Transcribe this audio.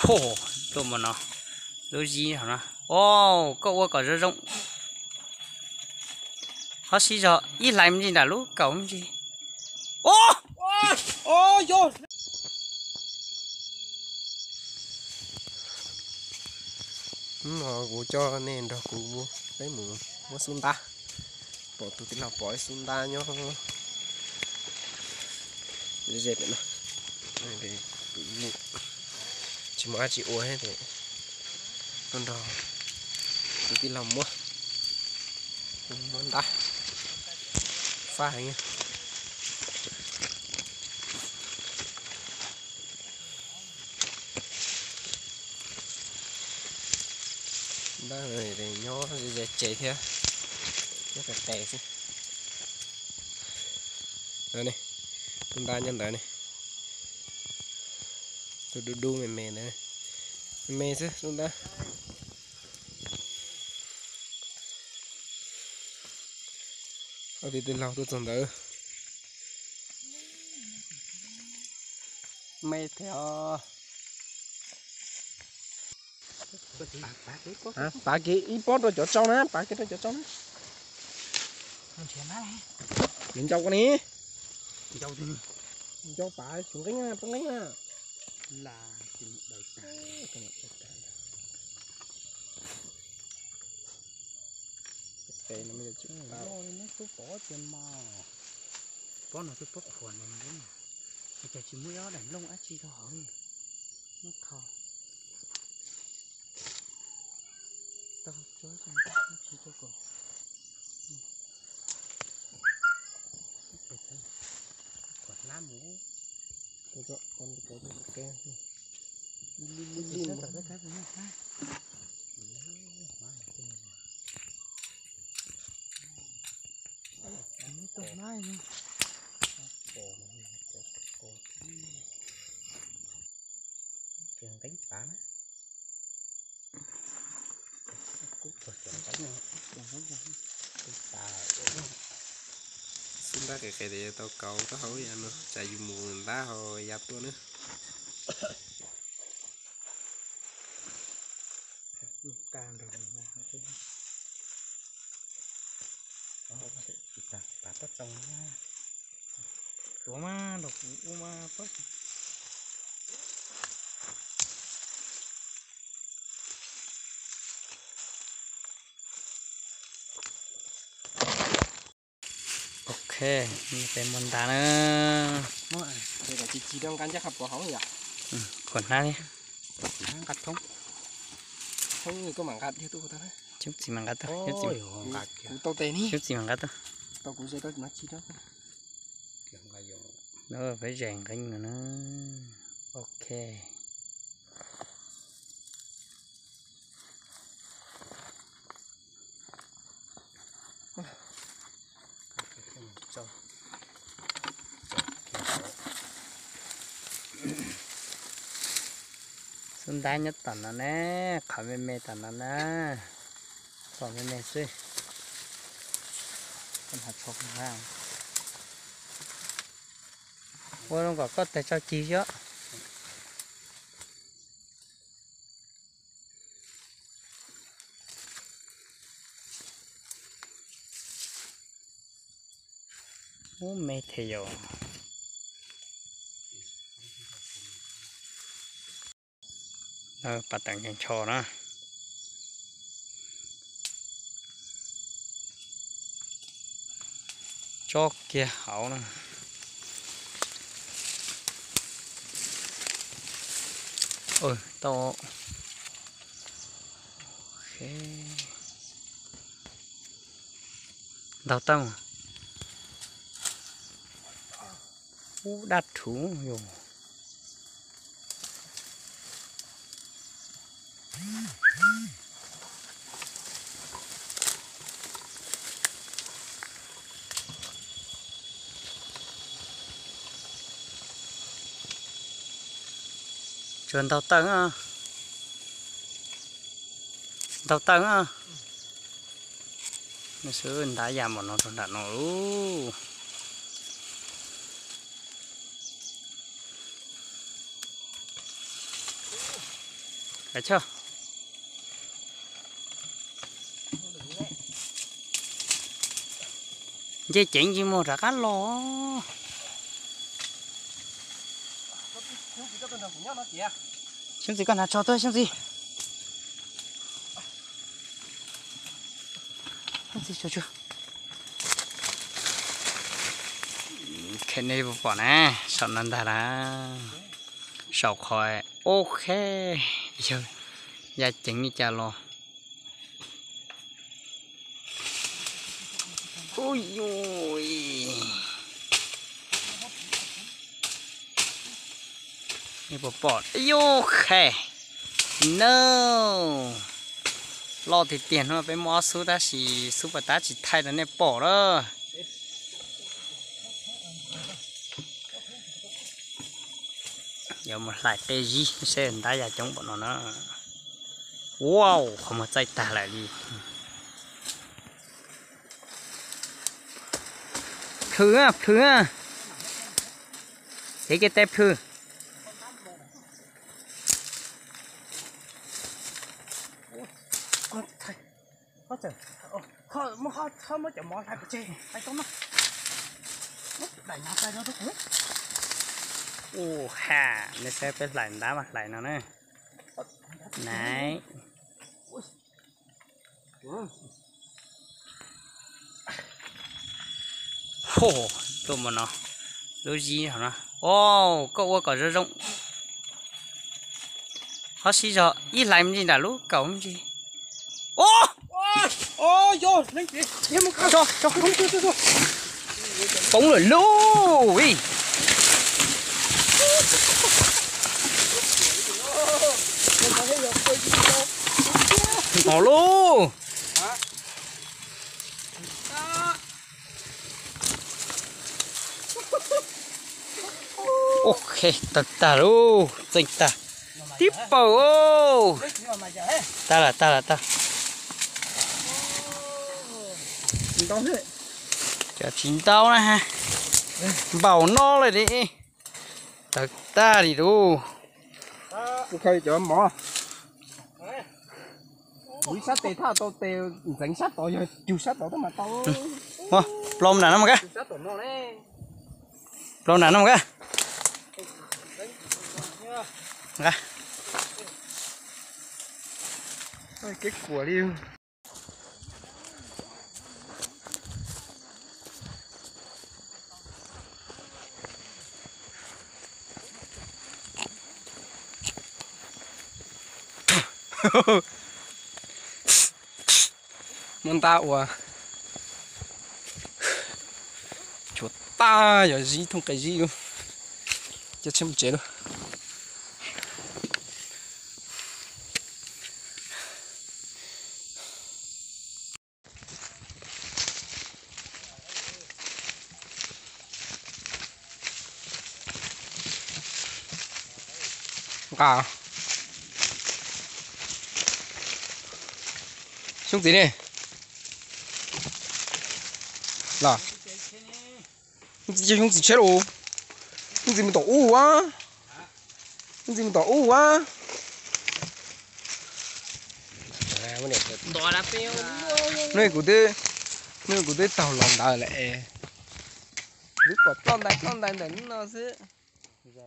Pum, tuaj mus no, lub zib no. Au, koj ua kom zoo zoo. Qhov siv zog ib hlais me ntsis nram lub kaum me ntsis. Au, au, yog. Hnub no kuv coj nej nrog kuv peb mus muab xub ntab. Pom tus tij laug pom ib xub ntab nyob ze pem no. Tsis muaj dab tsi ua thiab, tuaj nrog tus tij laug muab, muab ntab fab heev. Ntab nyob ze tsev thiab, nyob qis qis xwb. Tus ntab nyob ntawd ne, tus dub dub me me ntawd, me me xwb tus ntab. Ob tij laug tuaj txog ntawd. Me thiab os. Pav kiag ib pob rau cov tsau na, pav kiag rau cov tsau na. Yuav ncau koj ni. Ncau pav tsis nqeeb na, peb nqeeb na. Pob no twb pob qhuav ne, cas tsis muaj ib ob daim nplooj dab tsi rau hauv li. Muab kho tau tsuab dab tsi rau kom khuam hnab mus. Ib lim ib lim. Ces nqeeb pav na. Kuv tuag cov nqeeb no, kuv pav. Xub ntab qis qis tias yuav tau kauv taub hau ib yam no, tsam yus mus ntab ho ya tuaj na. Tuav mas nrog kuv ua mas pab. Ok, peb muab ntab na. Tsis tsis rau nqa ncaj qha pov hauv yom. Khuam hnab li. Nqa thoob. Thoob koj mam nqa dhia tuaj tau na. Xyoob txiv mam nqa tuaj, xyoob txiv. Kuv tau tes ni. Xyoob txiv mam nqa tuaj. Tau kuv ze tau mas tsis rau. Peb zes nqeeb no na. Ok. Xub ntab nyob tom no na, qhov me me tom no na, tom me me xwb. Ua zoo kom koj tawg tsau cig xwb. Ub, me thiab yom. Lawv pas tawm ncho ncho na. Tso kiag hauv na. Tau. Ntaug tau. Ub, dab rhuv yus. Tsuas ntaug tawm, ntaug tawm. Nws xwb ntab ya npaum no rau nram no lauj. Choj, nce ceev ntsis mus rov qab los. Xyoob Txiv, koj hnav tso tuaj Xyoob Txiv. Khe nej puas pom na, saum no ntag las, saum qhov, ok, yog ya ceev li cas los. Ui, nej puas pom, yus khe, no, loj tiag tiag no, peb muaj ob xub tab sis xub pas tab tsis thaij rau nej pom lawm. Yuav mus hlais qe zib seb ntab ya coob npaum no na. Wow, qhov muag txaij tag lawm li. Plhws, plhws, cev kiag tes plhws. Ua ha, nej saib peb hlais ntab mas hlais no na. Nab. Ho, tuaj mus no, lub zib no. Au, koj ua kom zoo zoo. Ho sib zog ib hlais me ntsis nram lub kaum me ntsis. Poob lawm lauj. Ntau lauj. Ok, tag tag lauj, txeej tag. Tib paug. Tag lawm, tag lawm, tag. Cov tsis ntau na, npaum no lawm li. Tawg tag li lauj. Ua ib sab tes thaj tau tes, ntxeev sab tod, yog cug sab tod tab mas tau. Plaub nram no mas kab. Plaub nram no mas kab. Kev kuam li. Muab ntab ua, tshuav tag yog zib thooj qe zib lawm. Coj tsheb mus tsev lawm. Nqa. Xyoob txiv ne? Los. Xyoob txiv, xyoob txiv tsheb los. Xyoob txiv mus tom ub a. Xyoob txiv mus tom ub a. No kuv twb, no kuv twb taug los ntawd lawm es. Twb pom ploj ntais ploj ntais ntawm no xwb.